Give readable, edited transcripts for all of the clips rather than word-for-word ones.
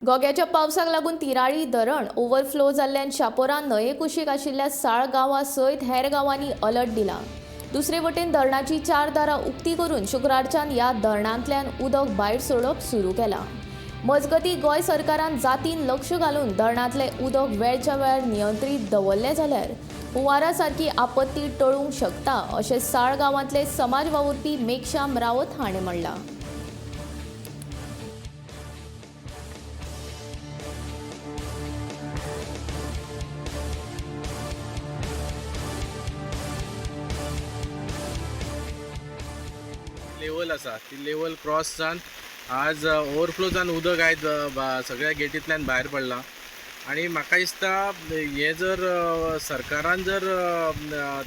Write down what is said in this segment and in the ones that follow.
गोग्याच्या पावसाक लागून तिराळी धरण ओव्हरफ्लो जाल्ल्यान शापोरा न्हंये कुशीक आशिल्ल्या साळ गांवा सयत हेर गांवांनी अलर्ट दिला. दुसरे वटेन धरणाची चार दारां उक्ती करून शुक्रारच्यान ह्या धरणांतल्यान उदक भायर सोडप सुरू केलां. मजगतीं, गोंय सरकारान जातीन लक्ष घालून धरणांतलें उदक वेळच्या वेळार नियंत्रीत दवरलें जाल्यार हुंवारा सारकी आपत्ती टळूंक शकता, अशें साळ गांवांतले समाज वावुरपी मेघश्याम रावत हाणें म्हणलां. लेवल आसा ती लेवल क्रॉस जावन आज ओवरफ्लो जावन उदक आयज सगळ्या गेटींतल्यान भायर पडलां. आनी म्हाका दिसता, हें जर सरकारान जर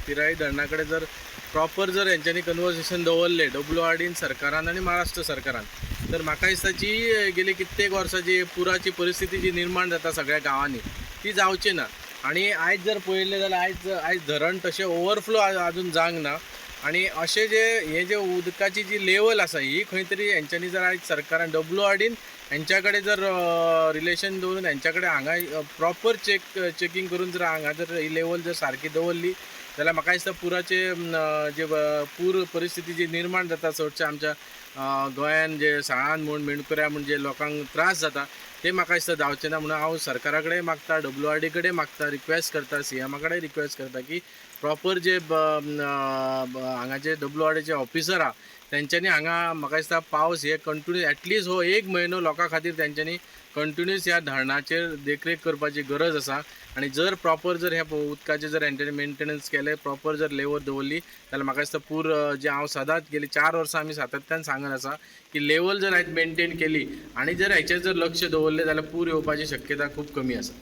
तिराई धरणा कडेन जर प्रॉपर जर हेंच्यांनी कन्वर्सेशन दवरलें, डब्ल्यू आर डीन, सरकारान आनी महाराष्ट्र सरकारान, तर म्हाका दिसता जी गेली कित्येक वर्सां जी पुराची परिस्थिती जी निर्माण जाता सगळ्या गांवांनी, ती जावची ना. आनी आयज जर पळयलें जाल्यार आयज धरण तशें ओवरफ्लो आजून जावंक ना. आनी अशें जे हे जे उदकाची जी लेवल आसा, ही खंय तरी हेंच्यांनी जर आयज सरकारान, डब्ल्यू आर डीन हेंच्या कडेन जर रिलेशन दवरून, हेंच्या कडेन हांगा प्रॉपर चॅकींग करून जर हांगा जर ही लेवल जर सारकी दवरली जाल्यार म्हाका दिसता पुराचे जे पूर परिस्थिती जी निर्माण जाता चडशे आमच्या गोंयान, जे साळान म्हूण, मेणकुऱ्या म्हूण जे लोकांक त्रास जाता, ते म्हाका दिसता जावचे ना. म्हणून हांव सरकारा कडेन मागता, डब्ल्यू आर डी कडेन मागता, रिक्वेस्ट करता, सी एमा कडेन रिक्वेस्ट करता की प्रॉपर जे हांगाचे डब्ल्यू आर डीचे ऑफिसर आहा, तेंच्यांनी हांगा म्हाका दिसता पावस हे कंटिन्यू एटलिस्ट हो एक म्हयनो लोकां खातीर तेंच्यांनी कंटिन्यूस ह्या धरणाचेर देखरेख करपाची गरज आसा. आनी जर प्रॉपर जर ह्या उदकाचें जर हेंच्यांनी मेंटेनन्स केलें, प्रॉपर जर लेवल दवरली जाल्यार म्हाका दिसता पूर जे हांव सदांच गेली 4 वर्सां आमी सातत्यान सांगत आसा की लेवल जर आयज मेंटेन केली आनी जर हेचेर जर लक्ष दवरलें जाल्यार पूर येवपाची शक्यता खूब कमी आसा.